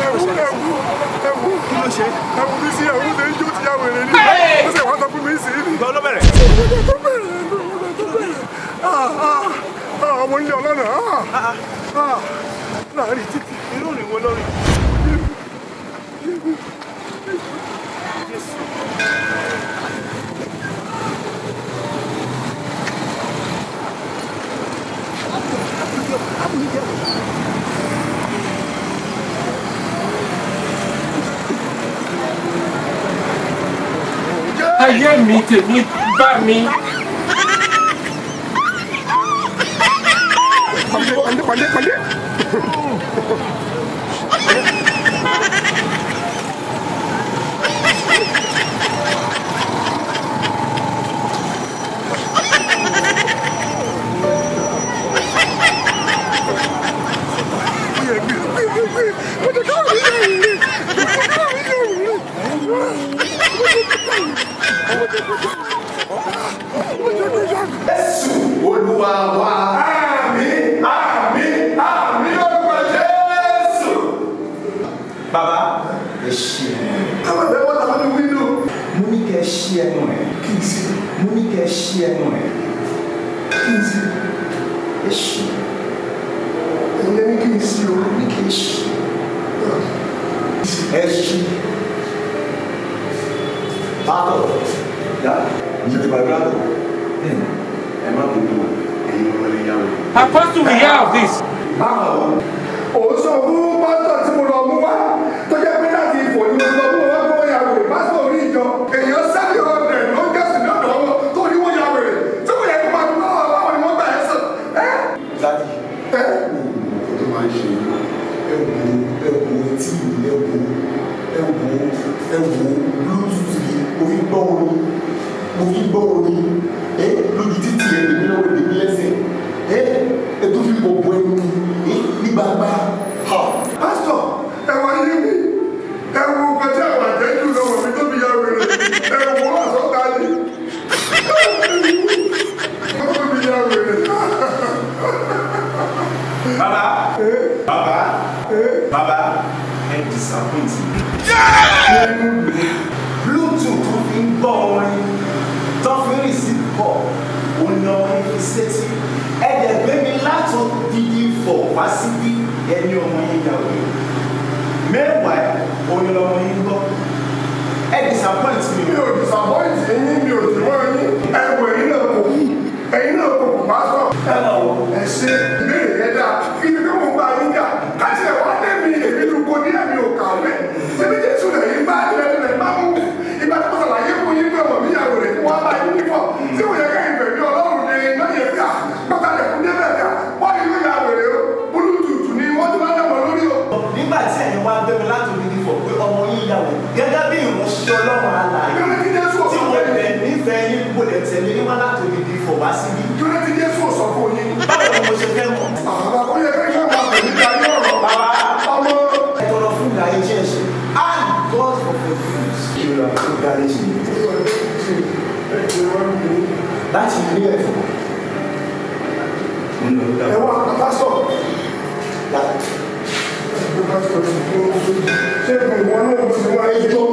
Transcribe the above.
Ẹ̀wù, ẹ̀wù, ẹ̀wù. Kí ló ṣe? Ẹ̀wù mi sí ẹ̀wù ṣe ń jó ti ya wèrè ni. Ó sì wá sọ fún mi sí ni. Gbọ́ ló bẹ̀rẹ̀. Tó bẹ̀rẹ̀ tó bẹ̀rẹ̀. Ọmọ ilé ọlọ́nà. Láàárín títì. Irú ìrìn wo lórí? Jésù. Ayé mi, tèmi bá mi. Pàdé, pàdé, pàdé, pàdé. Jésù Olúwa wa. Àmín, àmín, àmín lórúkọ Jésù. Bàbá, ẹ ṣí ẹnu ẹ. Àwọn ẹgbẹ́ wọn làwọn ní wíńdò. Mo ní kẹ́ ẹ ṣí ẹnu ẹ. Kì í sí, Mo ní kẹ́ ẹ ṣí ẹnu ẹ. kì í sí. Ẹ ṣí. Ẹ̀yin ẹni kì í sí o. Mo ní kẹ́ ẹ ṣí. Ẹ ṣí. Pátọ̀, ṣe ti gbàdúrà tó? Ẹ má bínú, ẹ̀yin ọmọ ilé yàwó. Apostle, we hear of this. Ò ń sọ fún pásítọ̀ tí mo lọ mú wá tó jẹ́ pé láti Ifọ̀ ni mo lọ mú wá pé wọ́n ya wèrè. Pásítọ̀ orí ìjọ èèyàn 700 ló ń jẹ́sìn lọ́dọ̀ wọn tó ní wọ́n ya wèrè tí wọ́n yẹ kó máa dúpọ́ wọn báwo ni wọ́n gbà ẹ́ sàn. Ẹ́ Dádì, ẹ́ nǹkan tó máa ń ṣe yìí, ẹ wo, ẹ wo etí mi, ẹ wo, ẹ wo, ẹ wo Bluetooth yìí, mo fi gbọ́ orin, mo fi gbọ́ orin, ẹ lójú títì ẹ lèmi lọ́wọ́ lèmi lẹ́sẹ̀, ẹ ẹ tó fi bọ̀ bọ̀ ẹnu ẹ ní gbangba. Ha! Pásítọ̀, ẹ wá yé mi, ẹ wo nǹkan tí àwọn àjẹ́jù lọ́wọ́ mi tó fi ya wèrè, ẹ wo àsọ̀tà ni tó fi ya wèrè. Bàbá, bàbá, bàbá, ẹ disappoint me. Bluetooth tó fi ń gbọ́ orin, tó fi ń receive call, òun ni ọmọ yín fi sétí. Ẹ dẹ̀ gbé mi láti dídí fọ̀ wá síbí, ẹni ọmọ yín ya wèrè. Meanwhile, orin lọmọ yín gbọ́. Ẹ disappoint me. Mi ò disappoint yín, mi ò tí wọ́n yín. Ẹ wo, ẹ̀yin náà kò kú, ẹ̀yin náà kò kù, pásítọ̀. Ẹ lọ wò. Ẹ ṣe ìbéèrè yẹn dáa. Kí ni bí mo bá yín jà kájí ẹ wá lé mi, èmi ló kó ní ẹ̀mí ò kàwé ṣébí Jésù lẹ́yìn bá tilẹ̀ bá mú ìgbà tí mo ṣàlàyé fún yín pé ọmọ mi yàwó rẹ̀ tí wọ́n bá yín nífọ̀ tí mo yẹ kẹ́yìn fẹ̀mí Ọlọ́run ní iná yẹn bí à pátálẹ̀ fún débẹ̀ bí à wọ́n yìí ló yàwó rẹ̀ o. Bluetooth ni wọ́n ti máa ń dàgbọ́ lórí o. Nígbà tí ẹ̀yin wá gbé mi láti òdìdí fọ̀ pé ọmọ yín yà wò gẹ́gẹ́ bí ìránṣẹ́ Ọlọ́run alààyè Kí ló ti Jésù tí sọ mo fún yín? lè nífẹ̀ẹ́ yín, mo lè tẹ̀lé yín wá láti òdìdí fọ̀ wá síbí. Kí ló ti Jésù sọ fún yín? Báwo ni mo ṣe fẹ́ mọ̀? Àwọn akọ́yẹ kẹ́kẹ́ máa fẹ̀mí darí ọ̀rọ̀. Bàbá, ọmọ ẹ tọrọ fún ìdáríjì ẹ̀ṣẹ̀. Ask God for forgiveness. Kí ló ń dáríjì mi? Láti ilé ẹ̀fọ́. Ẹ wá, pásítọ̀. Ṣé ìwọ náà ti wá ẹjọ́?